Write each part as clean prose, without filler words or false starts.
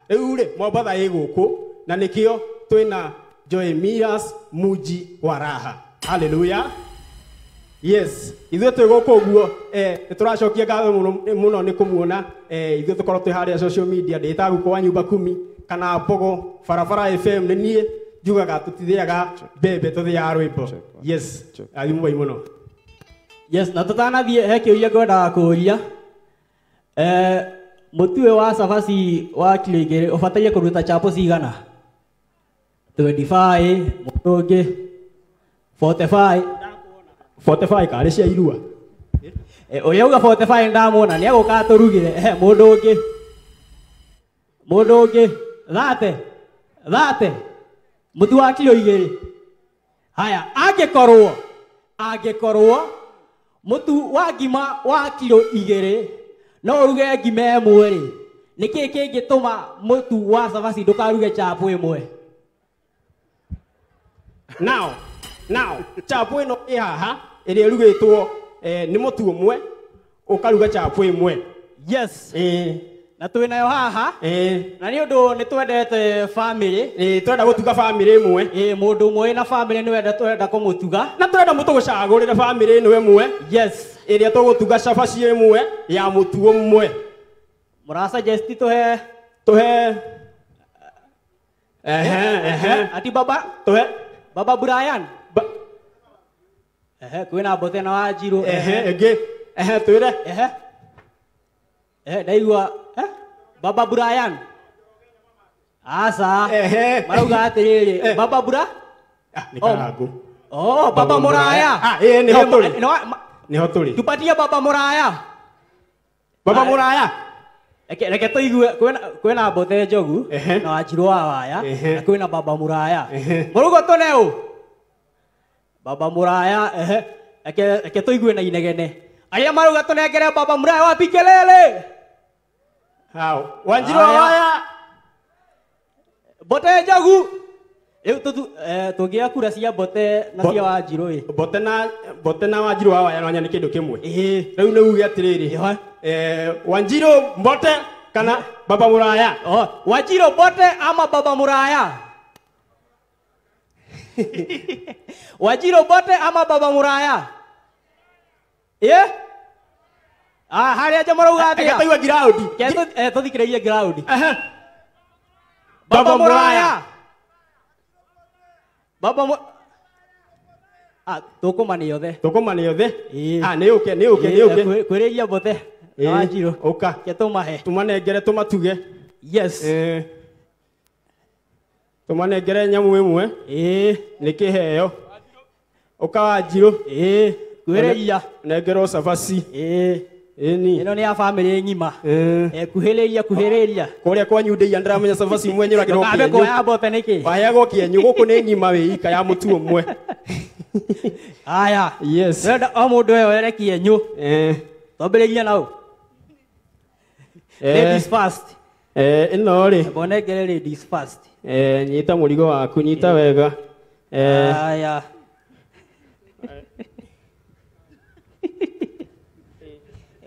Rĩu rĩ Mombatha ĩ gũkũ na nĩkĩo twĩna Joy Miras Muji wa Raha. Hallelujah. Yes, ithuĩ twĩ gũkũ ũguo nĩ tũracokia ngatho mũno nĩ kũmuona ithuĩ tũkorwo twĩ harĩa social media ndĩtaga guko wa nyumba kumi kana Mbogo Barabara FM nĩ niĩ njugaga tũtithĩaga mbembe tũthĩaga rwĩmbo. Yes, athimwai mũno. Yes, na tũtanathiĩ he kĩũria ngwendaga kũũria. Mũtu ũyũ wa cabaci wa kilo 2 ũbataire kũruta chapo cigana? 25, mũndũ ũngĩ 45. 45 karĩ cia irua. Ũrĩa uga 45 ndamuona nĩ egũka atũrugĩre. Mũndũ ũngĩ. Mũndũ ũngĩ 30. 30. Mũtu wa kilo 2. Haya, angĩkorwo mũtu wa ngima wa kilo 2 no ũruge ngima ĩmwe rĩ, nĩkĩĩ kĩngĩtũma mũtu wa cabaci ndũkaruge chapo ĩmwe? Now, chapo ĩno ĩ haha ĩrĩa ĩrugĩtwo nĩ mũtu ũmwe ũkaruga chapo ĩmwe. Yes. Na twĩ nayo haha. Na nĩ ũndũ nĩ twendete family. Twenda gũtuga family ĩmwe. Mũndũ ũmwe wĩna family nĩ wenda twenda kũmũtuga. Na twenda mũtũgũcagũrĩre family ĩno ĩmwe. Yes. Ĩrĩa tũgũtuga cabaci ĩmwe ya mũtu ũmwe. Mũra suggest tũhe ati baba tũhe Baba Brian. Kwĩna Mbote na Wanjirũ. Ĩngĩ. Twĩre. Ndaigua Baba Brian. Asa. Marauga atĩrĩrĩ, Baba Bura? Nĩ Karangũ. Oh, Baba Muraya. Nĩho tũrĩ. Nĩho tũrĩ. Tupatie Baba Muraya. Baba Muraya. Reke tũigue kwĩna Mbote Njogu na Wanjirũ wa Waya na kwĩna Baba Muraya. Mũrugo tũne ũ? Baba Muraya, reke tũigue na inegene. Arĩa marauga tũnengere Baba Muraya wapi kelele? Hao, Wanjirũ wa Waya. Mbote Njogu. Rĩu tũngĩoya kura cia Mbote na cia Wanjirũ ĩ. Mbote na Wanjirũ wa Waya no nĩ kĩndũ kĩmwe. Rĩu nĩ uge atĩrĩrĩ. Wanjirũ Mbote kana Baba Muraya? Oh, Wanjirũ Mbote ama Baba Muraya? Wanjirũ Mbote ama Baba Muraya? Harĩa nja marauga atĩa? Reke tũigue ground. Tũthikĩrĩrie ground. Baba Muraya. Baba Muraya. Tũkũmane othe. Tũkũmane othe. Nĩ ũke, nĩ ũke, nĩ ũke. Kwĩrĩria Mbote na Wanjirũ. Ũka. Ke tũmahe. Tũmanengere tũmatuge. Yes. Tũmanengere nyamũ ĩmwe. Nĩ kĩheo. Ũka Wanjirũ. Kwĩrĩria. Nengerwo cabaci. Ĩni. Ĩno nĩ ya family ng'ima. Kuhĩrĩria, kuhĩrĩria. Kũrĩa kwanyu ndĩia ndĩramenya cabaci imwe nyũragĩrwo kĩenyũ. Ndũkambe kuoya Mbote nĩkĩ? Waheagwo kĩenyũ, gũkũ nĩ ng'ima wĩ ika ya mũtu ũmwe. Haya. Yes. Ndĩrenda o mũndũ eyoere kĩenyũ. Twambĩrĩrie na ũ? Ladies first. Ĩno rĩ. Mbonengere ladies first. Nyita mũrigo waku, nyita wega. Haya.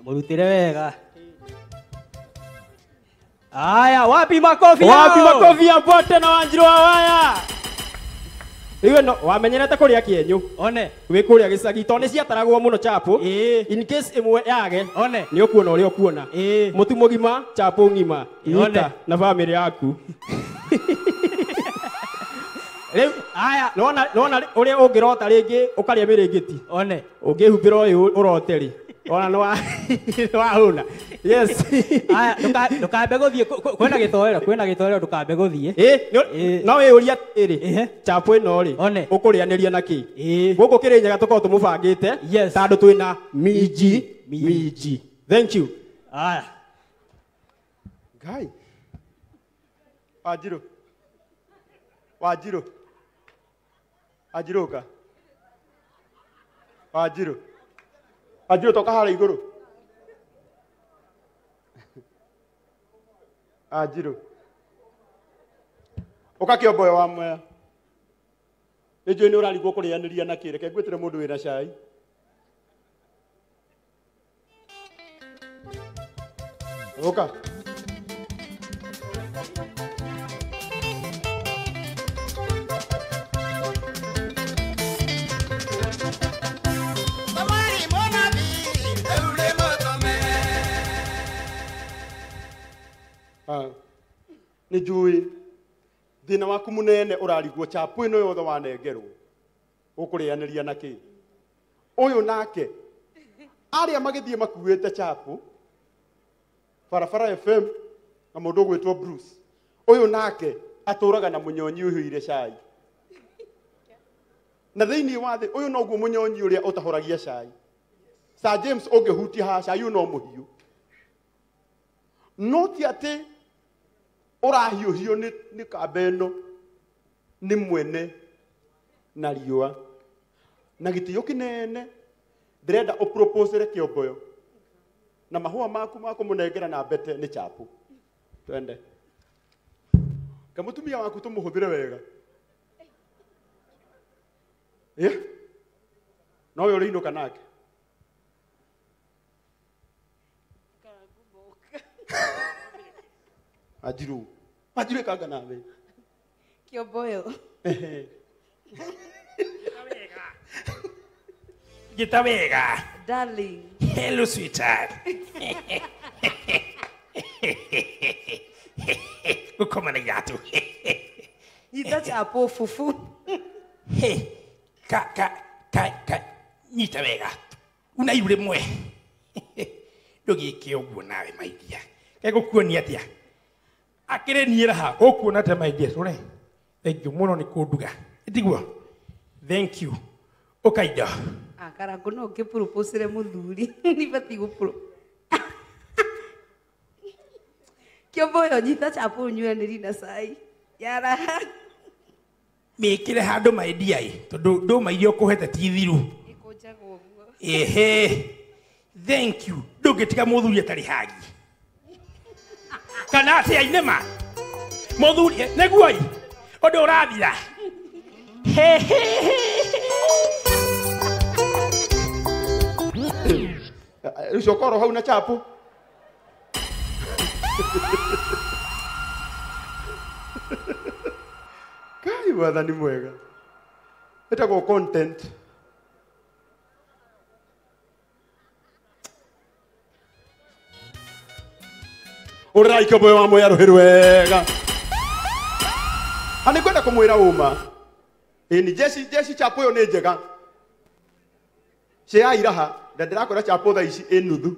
Mũrutĩre wega. Haya, wapi makofi yao? Wapi makofi ya Mbote na Wanjirũ wa Waya? Rĩu ĩno wamenyerete kũrĩa kĩenyũ. One. Wĩ kũrĩa gĩcagi tondũ nĩ ciataragwo mũno chapo. In case ĩmwe yage. One. Nĩ ũkuona ũrĩa ũkuona. Mũtu mũgima, chapo ng'ima. Nyita na family yaku. Rĩu haya, nĩwona ũrĩa ũngĩrota rĩngĩ ũkarĩa mĩrĩngĩti. One. Ũngĩhumbĩra ũyũ ũrote rĩ. Ona no wahũna. Yes. Haya, ndũkambe gũthiĩ kwĩna gĩtoero, kwĩna gĩtoero ndũkambe gũthiĩ. No wĩyũrie atĩrĩrĩ, chapo ĩno rĩ, ũkũrĩanĩria na kĩ? Gũkũ Kĩrĩnyaga tũkoragwo tũmũbangĩte tondũ twĩna minji minji. Thank you. Haya. Ngai. Wanjirũ. Wanjirũ. Wanjirũ ũka. Wanjirũ. Wanjirũ toka harĩa igũrũ. Wanjirũ. Ũka kĩombo ũyũ wa Mwea. Nĩ njũĩ nĩ ũrarigwo kũrĩanĩria na kĩ. Reke ngwĩtĩre mũndũ wĩna cai. Ũka. Nĩ njũĩ thĩna waku mũnene ũrarigwo chapu ĩno yothe wanengerwo ũkũrĩanĩria na kĩ ũyũ nake arĩa magĩthiĩ makuĩte chapu Barabara FM na mũndũ ũgwĩtwo Bruce ũyũ nake atũraga na mũnyonyi ũhiũire cai na thĩinĩ wa thĩ ũyũ noguo mũnyonyi ũrĩa ũtahoragia cai Sir James ũngĩhutia haha cai ũyũ no mũhiũ no ti atĩ ũrahiũhio nĩ kamba ĩno nĩ mwene na riũa na gĩtĩo kĩnene ndĩrenda ũproposere Kĩomboyo na mahũa maku ma kũmũnengera na mbete nĩ chapu twende kamũtumia waku tũmũhũthĩre wega nowe ũrĩinũka nake Ajiru Ajiru kanga nawe Kĩomboyo Gita wega. Darling. Hello sweetheart. Gũkoma na iratũ. Nyita chapo fufu. Hey, ka ka ka ka nyita wega. Una iru rĩmwe. Ndũgĩke ũguo nawe maidia. Gegũkuonia atĩa? Akĩrĩ niĩ raha ũkuona te maidia tũre. Thank you mũno nĩ kũnduga. Ĩtiguo? Thank you. Ũkainda. Karango no ngĩpropose mũthuri nĩ gũpro Kĩomboyo nyita chapo ũnyuanĩri na cai ya raha mĩkĩre handũ maidia ĩ tondũ ndũma iria ũkũhete ti thiru ĩkũnjagwo ũguo ehe thank you ndũngĩtiga mũthuri atarĩ hagi kana atĩa inema mũthuri nĩguo ĩ ũndũ ũrathira Rĩu coka oro hau na chapu Kai wathani mwega ĩtagwo content ũrĩrai Kĩomboyo wa Mwea rũhĩ rwega na nĩngwenda kũmwĩra ũma ĩni jeci chapu ĩyo nĩ njega cia iraha na ndĩrakwĩra chapu thaa ici ĩ nuthu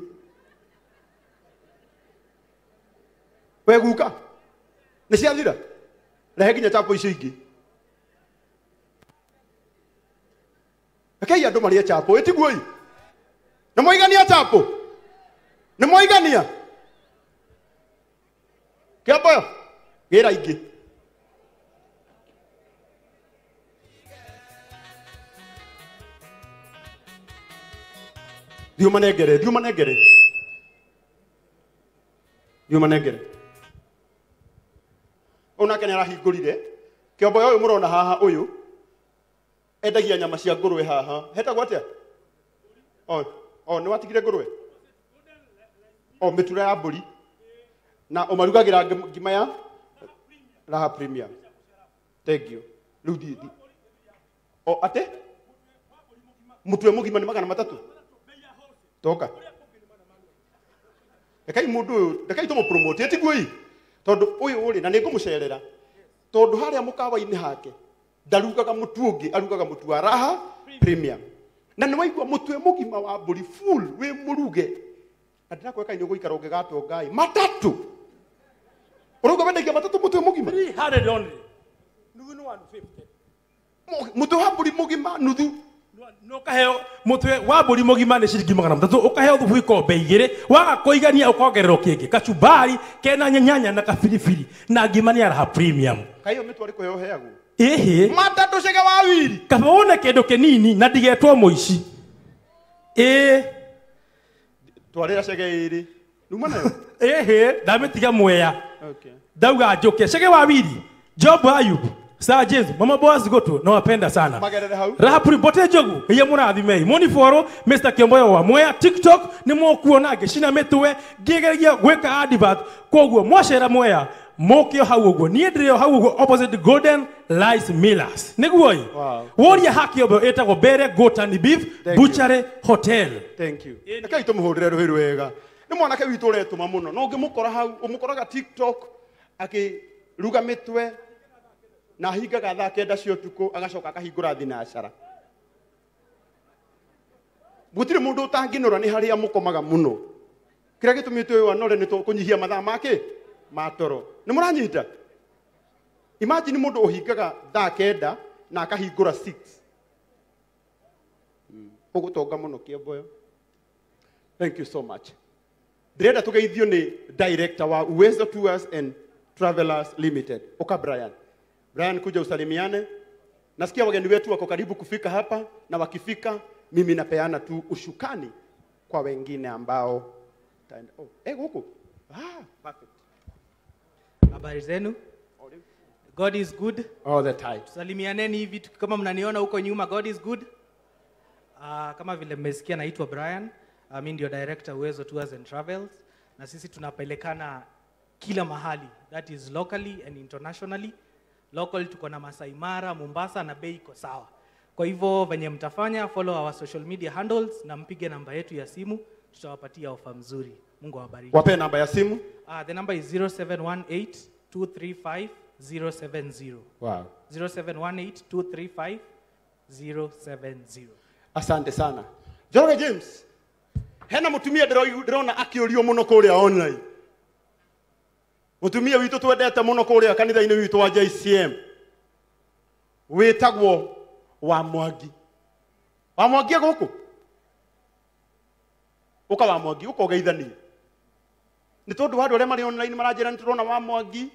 we guka nĩ ciathira rehe nginya chapu icio ingĩ rekei andũ marĩe chapu ĩtiguo ĩ nĩ mwaigania chapu nĩ mwaigania Kĩomboyo gĩra ingĩ thiĩ ũmanengere thiĩ ũmanengere thiĩ ũmanengere ũyũ nake nĩ arahingũrire Kĩomboyo ũyũ mũrona haha ũyũ endagia nyama cia ngũrwe haha hetagwo atĩa o nĩ watigire ngũrwe o mĩtura ya mbũri na ũmarugagĩra ngima ya Raha Premium thank you rĩu thiĩ o atĩ mũtwe mũgima nĩ 300 toka rekai mũndũ ũyũ rekai tũmũpromote ĩtiguo ĩ tondũ ũyũ rĩ na nĩngũmũcerera tondũ harĩa mũkawa-inĩ hake ndarugaga mũtu ũngĩ arugaga mũtu wa Raha Premium na nĩ waigua mũtwe mũgima wa mbũri full wĩ mũruge na ndĩrakwĩra kaĩ nĩ ũgũikara ũngĩgatwo ngai matatũ ũrauga wendagia matatũ mũtwe mũgima 300 only nuthu nĩ 150 mũtwe wa mbũri mũgima nuthu no kaheo mutwe wa mbũri mũgima nĩ ciringi 300 ũkaheo thubu ikombe igĩrĩ waga kũigania ũkongererwo kĩngĩ kachumbari kena nyanya na kabiribiri na ngima nĩ ya Raha Premium kaĩ ĩyo mĩtwe arĩ kũheo heagwo ĩhĩ matatũ cege wa wiri kaba wone kĩndũ kĩnini na ndigetwo mũici ĩĩ twarĩra cege ĩrĩ numa nayo ĩhĩ ndamĩtiga Mwea ndauga njũke cege wa wiri Job Ayub Sir James, Mama Boaz Goto, nawapenda sana. Raha Bote Njogu, iye mũrathimei. Moni follow Mr. Kĩomboyo wa Mwea TikTok nĩ mũkuona ngĩcina mĩtwe ngĩgeria gwĩka advert. Koguo mwacera Mwea Mũke o hau ũguo. Niĩ ndĩrĩ o hau ũguo opposite Golden Rice Millers. Nĩguo ĩ? Wow. Woria ha Kĩomboyo ĩtagwo Bere Goat and Beef Thank you. Butchery Hotel. Thank you. Rekei tũmũhũrĩre rũhĩ rwega. Nĩ mwanake witũ ũretũma mũno. No ũngĩmũkora hau, ũmũkoraga TikTok akĩruga mĩtwe na ahingaga thaa 9 cia ũtukũ agacoka akahingũra thinacara. Gũtirĩ mũndũ ũtangĩnora nĩ harĩa mũkomaga mũno. Kĩrĩa gĩtũmĩte ũyũ anore nĩ kũnyihia mathaa make ma toro. Nĩ mũranyita? Imagine mũndũ ũhingaga thaa 9 na akahingũra 6. Ũgũtonga mũno Kĩomboyo. Thank you so much. Ndĩrenda tũgeithio nĩ director wa Uwezo Tours and Travelers Limited. Oka Brian. Brian, kuja usalimiane. Nasikia wageni wetu wako karibu kufika hapa, na wakifika mimi napeana tu ushukani kwa wengine ambao taenda. Oh, huku. Ah, perfect. Habari zenu? God is good all the time. Tusalimianeni hivi kama mnaniona huko nyuma, God is good. Kama vile mmesikia naitwa Brian. Mimi ndio director Uwezo Tours and Travels, na sisi tunapelekana kila mahali, that is locally and internationally. Local tuko na Masai Mara, Mombasa na bei iko sawa. Kwa hivyo venye mtafanya, follow our social media handles na mpige namba yetu ya simu, tutawapatia ofa mzuri. Mungu awabariki. Wape namba ya simu. The number is 0718 235 070. Wow. 0718 235 070. Asante sana. Njoroge James. Hena mutumia ndĩrona akĩũrio mũno kũrĩa online. Mutumia witũ twendete mũno kũrĩa kanitha-inĩ witũ wa JCM. Wĩtagwo wa Mwangi. Wa Mwangi gũkũ? Ũka wa Mwangi, ũka ũgeithanie. Nĩ tondũ wa andũ arĩa marĩ online maranjĩra nĩ tũrona wa Mwangi